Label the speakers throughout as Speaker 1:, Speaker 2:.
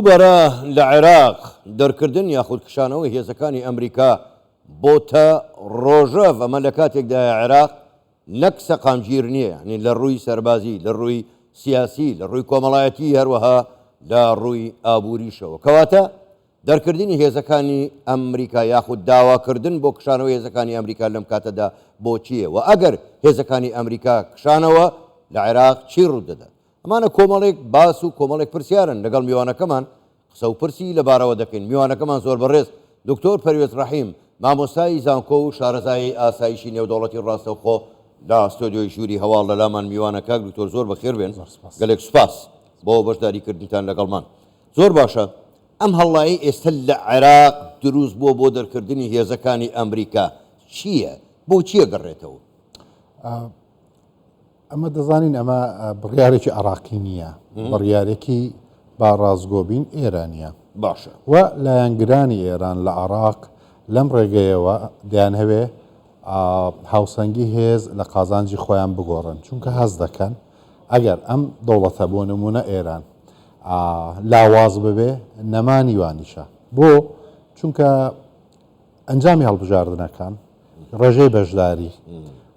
Speaker 1: دووبارە لە عێراق دەرکردن یاخود کشانەوەی هێزەکانی ئەمریکا بۆتە ڕۆژەڤ، ئەمە لە کاتێکدایە عێراق نەک سەقامگیر نییە، یانی لە ڕووی سەربازی، لە ڕووی سیاسی، لە ڕووی کۆمەڵایەتی، هەروەها لە ڕووی ئابووریشەوە. کەواتە دەرکردنی هێزەکانی ئەمریکا یاخود داواکردن بۆ کشانەوەی هێزەکانی ئەمریکا لەم کاتەدا بۆچییە و ئەگەر هێزەکانی ئەمریکا کشانەوە لە عێراق چی ڕوودەدات؟ ئەمانە کۆمەڵێک باس و کۆمەڵێک پرسیارن لەگەڵ میوانەکەمان قسە و پرسی لەبارەوە دەکەین. میوانەکەمان زۆر بەڕێز دکتۆر پەروێز ڕەحیم، مامۆستای زانکۆ و شارەزای ئاسایشی نێودەوڵەتی ڕاستەوخۆ لە ستۆدیۆی ژووری هەواڵ لەلامان میوانە. کاک دکتۆر زۆر بەخێر بێن، گەلێک سوپاس بۆ بەشداری کردنتان لەگەڵمان. زۆر باشە ئەم هەڵڵایەی ئێستا لە عێراق دروست بووە بۆ دەرکردنی هێزەکانی ئەمریکا چییە؟ بۆچی ئەگەڕێتەوە؟
Speaker 2: ئەمە دەزانین ئەمە بڕیارێکی عراقی نییە بڕیارێکی با ڕاستگۆبین ئێرانیە
Speaker 1: باشە
Speaker 2: و لایەنگرانی ئێران لە عراق لەم ڕێگەیەوە دەیانهەوێ هاوسەنگی هێز لە قازانجی خۆیان بگۆڕن چونکە هەست دەکەن ئەگەر ئەم دەوڵەتە بۆ نمونە ئێران لاواز ببێ نەمانی وانیشە بۆ چونکە ئەنجامی هەڵبژاردنەکان، ڕێژەی بەشداری،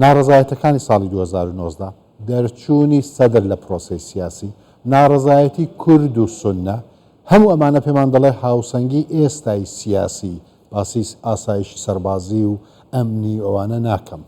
Speaker 2: ناڕەزایەتەکانی ساڵی 2019، دەرچوونی سەدر لە پرۆسەی سیاسی، ناڕەزایەتی کورد و سوننە، هەموو ئەمانە پێمان دەڵێ هاوسەنگی ئێستای سیاسی، باسی ئاسایشی سەربازی و ئەمنی و ئەوانە ناکەم،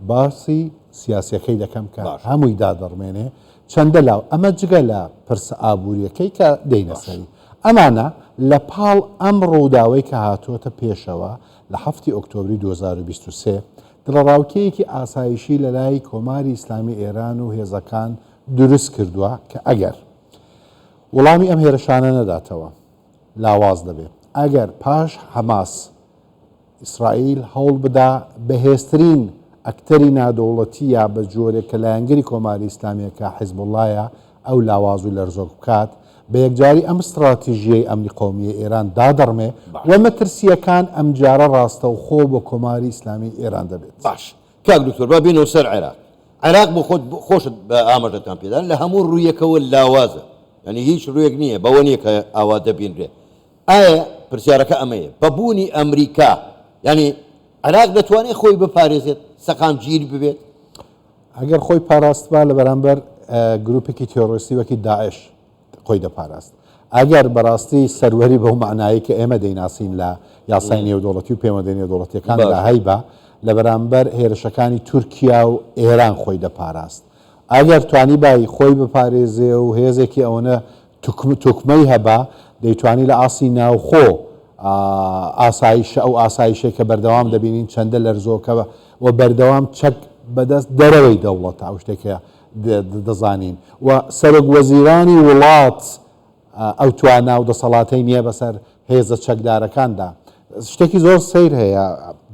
Speaker 2: باسی سیاسیەکەی دەکەم کە هەمووی دادەڕمێنێ چەندە لاو ئەمە جگە لە پرسە ئابووریەکەی کە دێینە سەری ئەمانە لە پاڵ ئەم ڕووداوەی کە هاتووەتە پێشەوە لە حەفتی ئۆکتۆبری 2023 دڵەڕاوکێیەکی ئاسایشی لە لای کۆماری ئیسلامی ئێران و هێزەکان دروست کردووە کە ئەگەر وڵامی ئەم هێرشانە نەداتەوە لاواز دەبێ ئەگەر پاش حەماس ئیسرائیل هەوڵ بدا بەهێزترین ئەکتەری نادەوڵەتی یا بە جۆرێک کە لایەنگری کۆماری ئیسلامیە کە حیزبوڵڵایە ئەو لاواز و لەرزۆک بکات، بە یەکجاری ئەم ستڕاتیژیەی ئەمنی قەومیەی ئێران دادەڕمێ و مەترسییەکان ئەمجارە ڕاستەوخۆ بۆ کۆماری ئیسلامیی ئێران دەبێت.
Speaker 1: باش کاک دکتۆر با بێینەوە سەر عێراق. عێراق بۆ خۆت خۆشت بە ئاماژەتان پێدا لە هەموو ڕوویەکەوە لاوازە یانی هیچ ڕوویەک نییە بەوە نییە کە ئاوا دەبینرێ. ئایا پرسیارەکە ئەمەیە بە بوونی ئەمریکا یانی عێراق دەتوانێت خۆی بپارێزێت سەقامگیر ببێت؟
Speaker 2: ئەگەر خۆی پاراستبا لە بەرامبەر گروپێکی تیۆرۆریستی وەکی داعش خۆی دەپاراست. ئەگەر بەڕاستی سەروەری بەو مەعنایەی کە ئێمە دەیناسین لە یاسای نێودەوڵەتی و پەیوەندە نێودەوڵەتیەکاندا هەیبا لە بەرامبەر هێرشەکانی تورکیا و ئێران خۆی دەپاراست. ئەگەر توانیبای خۆی بپارێزێ و هێزێکی ئەوەنە تۆکمەی هەبا دەیتوانی لە ئاستی ناوخۆ ئاسایشە ئەو ئاسایشەی کە بەردەوام دەبینین چەندە لەرزۆکە و بەردەوام چەک بەدەست دەرەوەی دەوڵەتە ئەو شتێک کە دەزانین و سەرۆک وەزیرانی وڵات ئەو توانا و دەسەڵاتەی نییە بەسەر هێزە چەکدارەکاندا شتێکی زۆر سەیر هەیە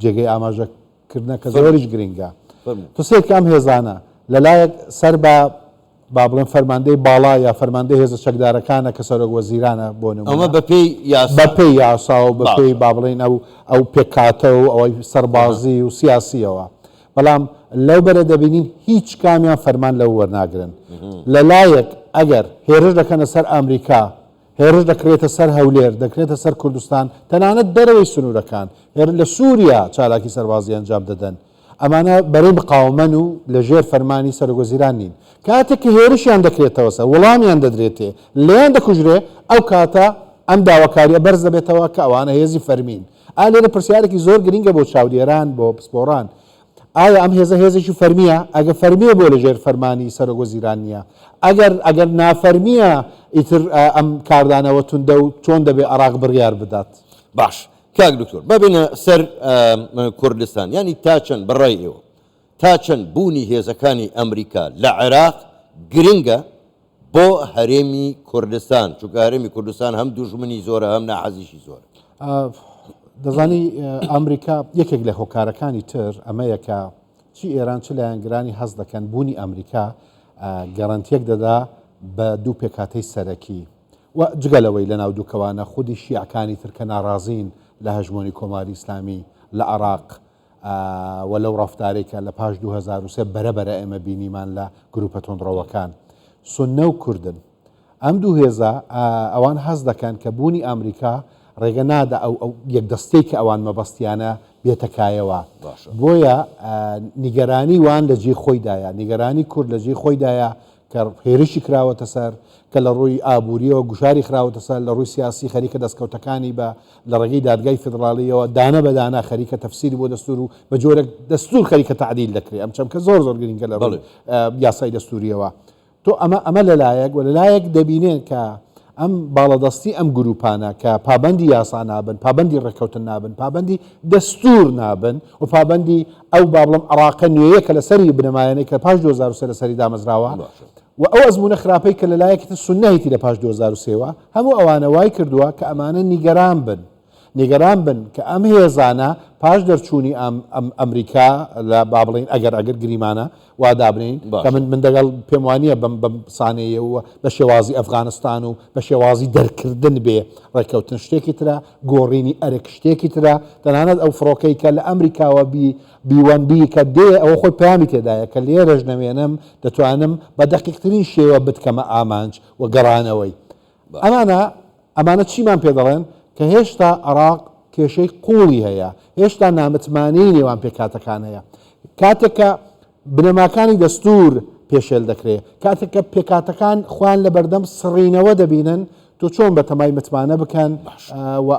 Speaker 2: جێگەی ئاماژە کردنە کە زۆریش گرنگە تۆ سەیر کە ئەم هێزانە لەلایەک سەر بە با بڵێم فەرماندەی باڵا یا فەرماندەی هێزە چەکدارەکانە کە سەرۆک وەزیرانە بۆ نمونە
Speaker 1: ئەمە بەپێی یاسا
Speaker 2: بەپێی یاسا و بەپێی با بڵێین ئەو ئەو پێکهاتە و ئەوەی سەربازی و سیاسیەوە بەڵام لەو بەرە دەبینین هیچ کامیان فەرمان لەو وەرناگرن لەلایەک ئەگەر هێرش دەکەنە سەر ئەمریکا هێرش دەکرێتە سەر هەولێر، دەکرێتە سەر کوردستان، تەنانەت دەرەوەی سنوورەکان، هێر لە سووریا چالاکی سەربازی ئەنجام دەدەن. ئەمانە بەرەی مقاوەمەن و لە ژێر فەرمانی سەرۆکوەزیران نین. کاتێک کە هێرشیان دەکرێتەوە سەر، وڵامیان دەدرێتێ، لێیان دەکوژرێ، ئەو کاتە ئەم داواکارییە بەرز دەبێتەوە کە ئەوانە هێزی فەرمین. ئا لێرە پرسیارێکی زۆر گرینگە بۆ چاودێران، بۆ پسپۆڕان. ئایا ئەم هێزە هێزێکی فەرمییە؟ ئەگەر فەرمییە بۆ لەژێر فەرمانی سەرۆک وەزیران نییە؟ ئەگەر ئەگەر نافەرمییە ئیتر ئەم کاردانەوە توندە و چۆن دەبێ عێراق بڕیار بدات؟
Speaker 1: باش کاک دکتۆر با بێینە سەر کوردستان یانی تا چەند بە ڕای ئێوە تا چەند بوونی هێزەکانی ئەمریکا لە عێراق گرنگە بۆ هەرێمی کوردستان چونکە هەرێمی کوردستان هەم دوژمنی زۆرە هەم ناحەزیشی زۆرە.
Speaker 2: دەزانی ئەمریکا یەکێک لە هۆکارەکانی تر ئەمەیە کە چی ئێران چ لایەنگرانی هەست دەکەن بوونی ئەمریکا گەرەنتیەک دەدا بە دوو پێکهاتەی سەرەکی و جگە لەوەی لە ناو دووکەوانە خودی شیعەکانی تر کە ناڕازین لە هەژمۆنی کۆماری ئیسلامی لە عێراق و لەو ڕەفتارەی کە لە پاش 2003 بەرە بەرە ئێمە بینیمان لە گروپە توندڕەوەکان سوننە و کوردن. ئەم دوو هێزە ئەوان هەست دەکەن کە بوونی ئامریکا ڕێگە نادا ئەو ئەو یەکدەستەی کە ئەوان مەبەستیانە بێتە کایەوە.
Speaker 1: باشە.
Speaker 2: بۆیە نیگەرانی وان لە جێی خۆیدایە، نیگەرانی کورد لە جێی خۆیدایە کە هێرشی کراوەتە سەر، کە لە ڕووی ئابوورییەوە گوشاری خراوەتە سەر، لە ڕووی سیاسی خەریکە دەستکەوتەکانی بە لە ڕێگەی دادگای فیدڕاڵییەوە دانە بە دانە خەریکە تەفسیری بۆ دەستوور و بە جۆرێک دەستوور خەریکە تەعدیل دەکرێ. ئەم چەمکە زۆر زۆر گرینگە لە ڕووی یاسای دەستوورییەوە. تۆ ئەمە ئەمە لە لایەک و لە لایەک دەبینێن کە ئەم باڵادەستی ئەم گرووپانە کە پابەندی یاسا نابن، پابەندی ڕێککەوتن نابن، پابەندی دەستوور نابن و پابەندی ئەو با بڵێم عێڕاقە نوێیە کە لەسەری بنەمایانەی کە پاش 2003 لەسەری دامەزراوە و ئەو ئەزموونە خراپەی کە لە لایەکی تر سوننە هەیتی لە پاش 2003 وە هەموو ئەوانە وای کردووە کە ئەمانە نیگەران بن نیگەران بن کە ئەم هێزانە پاش دەرچوونی ئەم ئەم ئەمریکا لە با بڵێین ئەگەر ئەگەر گریمانە وا دابنێین کە
Speaker 1: باشە.
Speaker 2: من من دەگەڵ پێم وانییە بەم بەم سانەیە و بە شێوازی ئەفغانستان و بە شێوازی دەرکردن بێ ڕێککەوتن شتێکی ترە گۆڕینی ئەرک شتێکی ترە تەنانەت ئەو فڕۆکەی کە لە ئەمریکاوە بی بی وەن بی کە دێ ئەوە خۆی پەیامی تێدایە کە لێرەش نەمێنم دەتوانم بە دەقیقترین شێوە بتکەمە ئامانج و گەڕانەوەی
Speaker 1: باشە.
Speaker 2: ئەمانە ئەمانە چیمان پێ دەڵێن؟ کە هێشتا عێراق کێشەی قووڵی هەیە، هێشتا نامتمانەی نێوان پێکهاتەکان هەیە. کاتێک کە بنەماکانی دەستوور پێشێل دەکرێ، کاتێک کە پێکهاتەکان خۆیان لە بەردەم سڕینەوە دەبینن، تۆ چۆن بەتەمای متمانە بکەن و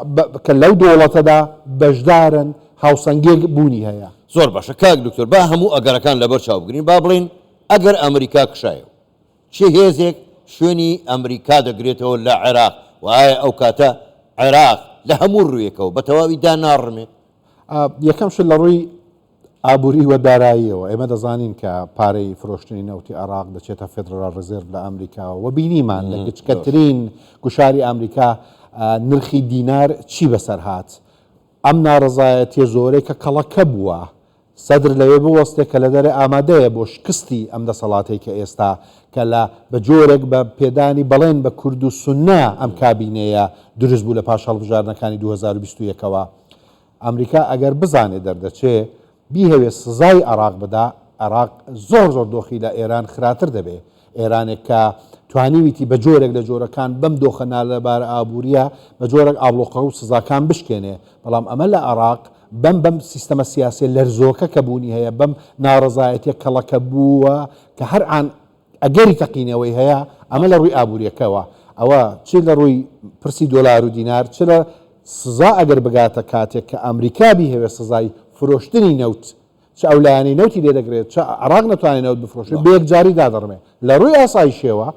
Speaker 2: کە لەو دەوڵەتەدا بەشدارن، هاوسەنگییەک بوونی هەیە.
Speaker 1: زۆر باشە کاک دکتۆر، با هەموو ئەگەرەکان لەبەر چاو بگرین، با بڵێین ئەگەر ئەمریکا کشایەوە، چ هێزێک شوێنی ئەمریکا دەگرێتەوە لە عێراق و ئایا ئەو کاتە عێراق لە هەموو ڕوویەکەوە بە تەواوی داناڕمێت؟
Speaker 2: یەکەم شت لە ڕووی ئابووری و داراییەوە ئێمە دەزانین کە پارەی فرۆشتنی نەوتی عێراق دەچێتە Federal Reserve لە ئەمریکاوە و بینیمان لە گچکەترین گوشاری ئەمریکا نرخی دینار چی بەسەر هات. ئەم ناڕەزایەتیە زۆرەی کە کەڵەکە بووە، سەدر لەوێ بوەستێ کە لە دەرێ ئامادەیە بۆ شکستی ئەم دەسەڵاتەی کە ئێستا کە لە بە جۆرێک بە پێدانی بەڵێن بە کورد و سوننە ئەم کابینەیە دروست بوو لە پاش هەڵبژاردنەکانی 2021 ەوە. ئەمریکا ئەگەر بزانێ دەردەچێ بیهەوێ سزای عێراق بدا، عێراق زۆر زۆر دۆخی لە ئێران خراتر دەبێ. ئێرانێک کە توانیویتی بە جۆرێک لە جۆرەکان بەم دۆخە نالەبارە ئابوورییە بە جۆرێک ئابڵۆقە و سزاکان بشکێنێ، بەڵام ئەمە لە عێراق بەم بەم سیستەمە سیاسیە لەرزۆکە کە بوونی هەیە، بەم ناڕەزایەتیە کەڵەکەبووە کە هەر ئان ئەگەری تەقینەوەی هەیە، ئەمە لە ڕووی ئابووریەکەوە، ئەوە چ لە ڕووی پرسی دۆلار و دینار، چ لە سزا ئەگەر بگاتە کاتێک کە ئەمریکا بیهەوێ سزای فرۆشتنی نەوت چ ئەو لایەنەی نەوتی لێ دەگرێت، چ عێراق نەتوانێت نەوت بفرۆشێت، بە یەکجاری دادەڕمێ. لە ڕووی ئاسایشیەوە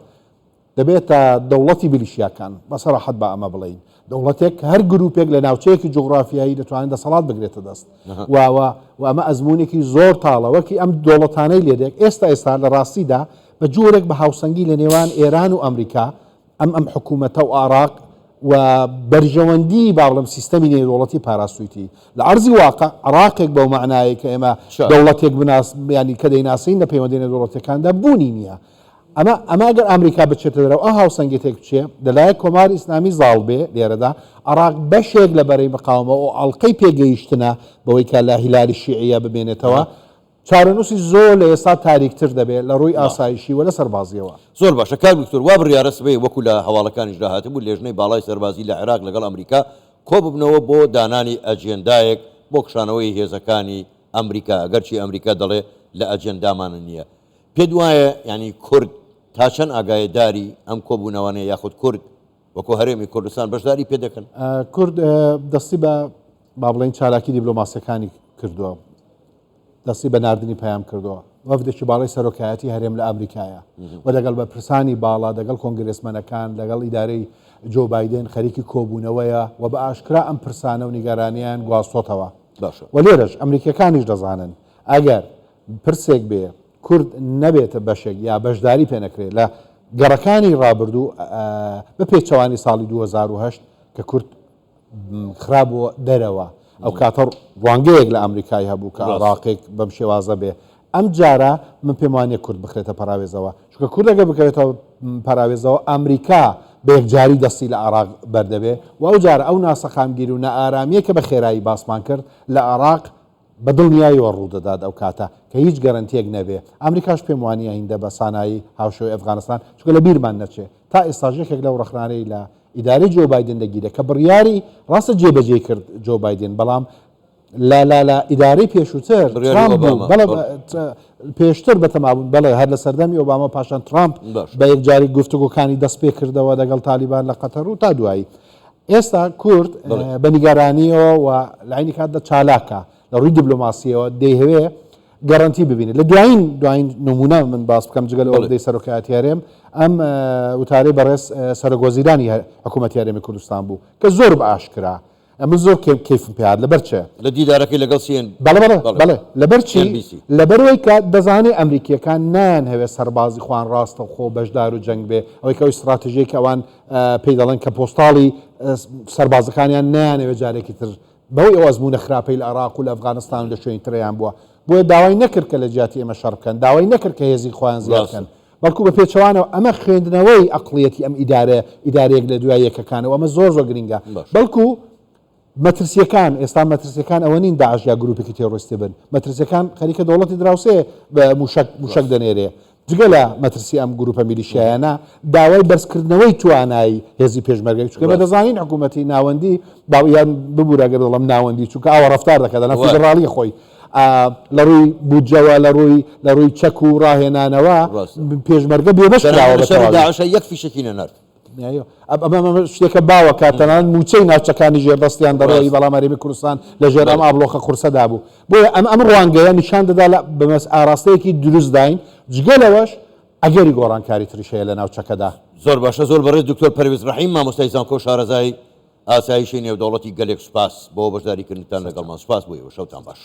Speaker 2: دەبێتە دەوڵەتی میلیشیاکان، بە سەراحەت با ئەمە بڵێین، دەوڵەتێک کە هەر گرووپێک لە ناوچەیەکی جوغرافیایی دەتوانێت دەسەڵات بگرێتە دەست و و و ئەمە ئەزموونێکی زۆر تاڵە وەکی ئەم دەوڵەتانەی لێ دێت ئێستا ئێستا لە ڕاستیدا بە جۆرێک بە هاوسەنگی لە نێوان ئێران و ئەمریکا ئەم ئەم حکوومەتە و عێراق و بەرژەوەندی با بڵێم سیستەمی نێودەوڵەتی پاراستوویتی لە عەرزی واقع عێراقێک بەو مەعنایەی کە ئێمە دەوڵەتێک بناس یانی کە دەیناسین لە پەیوەندی نێودەوڵەتیەکاندا بوونی نییە. ئەمە ئەمە ئەگەر ئامریکا بچێتە دەرەوە ئەو هاوسەنگی تێک بچێ لەلایەک کۆماری ئیسلامی زاڵ بێ لێرەدا عێراق بەشێک لە بەرەی مقاومە و ئەڵقەی پێگەیشتنە بەوەی کە لە هیلالی شیعیە بمێنێتەوە چارەنووسی زۆر لە ئێستا تاریکتر دەبێ لە ڕووی ئاسایشی و لە سەربازییەوە.
Speaker 1: زۆر باشە کاک دکتۆر وا بڕیارە سبەی وەکو لە هەواڵەکانیشدا هاتبوو لێژنەی باڵای سەربازی لە عێراق لەگەڵ ئەمریکا کۆببنەوە بۆ دانانی ئەجێندایەک بۆ کشانەوەی هێزەکانی ئەمریکا ئەگەرچی ئەمریکا دەڵێ لە ئەجێندامانە نییە پێت وایە یانی کورد تا چەند ئاگایداری ئەم کۆبوونەوانەیە یاخود کورد وەکو هەرێمی کوردستان بەشداری پێ دەکەن؟
Speaker 2: کورد دەستی بە با بڵێین چالاکی دیبلۆماسیەکانی کردووە، دەستی بە ناردنی پەیام کردووە. وەفدێکی باڵای سەرۆکایەتی هەرێم لە ئەمریکایە و دەگەڵ بەرپرسانی باڵا، دەگەڵ کۆنگرێسمەنەکان، لەگەڵ ئیدارەی جۆ بایدن خەریکی کۆبوونەوەیە و بە ئاشکرا ئەم پرسانە و نیگەرانییان گواستۆتەوە. و لێرەش ئەمریکییەکانیش دەزانن ئەگەر پرسێک بێ کورد نەبێتە بەشێک یا بەشداری پێ نەکرێت لە گەڕەکانی ڕابردوو بە پێچەوانی ساڵی 2008 کە کورد خرابووە دەرەوە ئەو کاتە ڕوانگەیەک لە ئەمریکای هەبوو کە عراقێک بەم شێوازە بێ ئەم جارە من پێم وانە کورد بخرێتە پەراوێزەوە چونکە کوردەگە بکەوێتەوە پەراوێزەوە ئەمریکا بە یەکجاری دەستی لە عراق بەردەبێ و ئەو جارە ئەو ناسەقامگیری و نائارامیە کە بە خێرایی باسمان کرد لە عراق بە دڵنیایەوە ڕوودەدات ئەو کاتە کە هیچ گەرەنتیەک نەبێ. ئەمریکاش پێم وانیە هیندە بە سانایی هاوشێوەی ئەفغانستان، چونکە لە بیرمان نەچێ. تا ئێستاش یەکێک لەو ڕەخنانەی لە ئیدارەی جۆ بایدن دەگیرێت کە بڕیاری ڕاستە جێبەجێی کرد جۆ بایدن بەڵام لە لە لە ئیدارەی پێشووتر
Speaker 1: بڕیاری
Speaker 2: ترامپ بوو
Speaker 1: ئۆباما
Speaker 2: بەڵێ
Speaker 1: بەڵێ.
Speaker 2: پێشتر بەتەما بوون بەڵێ هەر لە سەردەمی ئۆباما پاشان ترامپ
Speaker 1: باش.
Speaker 2: بە یەکجاری گفتوگۆکانی دەست پێ کردەوە دەگەڵ تالیبان لە قەتەر و تا دوایی ئێستا کورد
Speaker 1: بەڵێ.
Speaker 2: بە نیگەرانیەوە و لە عەینی کاتدا چالاکە لە ڕووی دیبلۆماسیەوە دەیهەوێ گەرەنتی ببینێت لە دوایین دوایین نمونە من باس بکەم جگە لە
Speaker 1: بەڵێ.
Speaker 2: وەفدەی سەرۆکایەتی هەرێم ئەم وتارەی بەڕێز سەرۆک وەزیرانی حکوومەتی هەرێمی کوردستان بوو کە زۆر بە ئاشکرا ئەمن زۆر کەم کەیفم پێ هات لەبەر چ؟
Speaker 1: لە دیدارەکەی لەگەڵ سی ئێن
Speaker 2: بەڵێ بەڵێ
Speaker 1: بەڵێ
Speaker 2: بەڵێ لەبەر چی؟
Speaker 1: ئێن بی سی.
Speaker 2: لەبەرئەوەی کە دەزانێ ئەمریکییەکان نایانهەوێ سەربازی خۆیان ڕاستەوخۆ بەشدار و جەنگ بێ ئەوەی کە ئەو ستڕاتژیەی کە ئەوان پێی دەڵێن کە پۆستاڵی سەربازەکانیان نایانەوێ جارێکی تر بەهۆی ئەو ئەزموونە خراپەی لە عێراق و لە ئەفغانستان و لە شوێنی ترەیان بووە بۆیە داوای نەکرد کە لە جیاتی ئێمە شەڕ بکەن داوای نەکرد کە هێزی خۆیان زیاد
Speaker 1: ڕاستە.
Speaker 2: بکەن بەڵکو بە پێچەوانەوە ئەمە خوێندنەوەی ئەقڵیەتی ئەم ئیدارە ئیدارەیەک لە دوای یەکەکانە و ئەمە زۆر زۆر گرینگە
Speaker 1: باش.
Speaker 2: بەڵکو مەترسیەکان ئێستا مەترسیەکان ئەوە نین داعش یا گروپێکی تێرۆریستی بن مەترسیەکان خەریکە دەوڵەتی دراوسێ بە موشەک موشەک
Speaker 1: ڕاستە.
Speaker 2: دەنێرێ جگە لە مەترسی ئەم گروپە میلیشیایانە داوای بەرزکردنەوەی توانای هێزی پێشمەرگە چونکە ئێمە
Speaker 1: ڕاستە.
Speaker 2: دەزانین حکوومەتی ناوەندی با یان ببورە گەر دەڵێم ناوەندی چونکە ئاوا ڕەفتار دەکات لەناو
Speaker 1: وایە.
Speaker 2: فیدڕاڵی خۆی لە ڕووی بودجەوە لە ڕووی لە ڕووی چەک و ڕاهێنانەوە
Speaker 1: ڕاستە.
Speaker 2: پێشمەرگە بێبەش
Speaker 1: تەنانەت
Speaker 2: کراوە
Speaker 1: لە
Speaker 2: بە
Speaker 1: شەڕی
Speaker 2: تەواوی.
Speaker 1: داعشا یەک فیشەکی نەنارد.
Speaker 2: ئەمە ئەمە شتێکە باوە کە تەنانەت مووچەی ناوچەکانی ژێردەستیان دەڕۆیی
Speaker 1: ڕاستە.
Speaker 2: بەڵام هەرێمی کوردستان لە ژێر ئەم
Speaker 1: بەڵێ.
Speaker 2: ئابڵۆقە قورسەدا بوو. بۆیە ئەم ئەم ڕوانگەیە نیشان دەدا لە بە ئاراستەیەکی دروستداین، جگە لەوەش ئەگەری گۆڕانکاری تریش هەیە لە ناوچەکەدا.
Speaker 1: زۆر باشە زۆر بەڕێز دکتۆر پەرویز ڕەحیم مامۆستای زانکۆ شارەزای ئاسایشی نێودەوڵەتی گەلێک سوپاس بۆ بەشداری کردنتان لەگەڵمان سوپاس بۆ ئێوە شەوتان باش.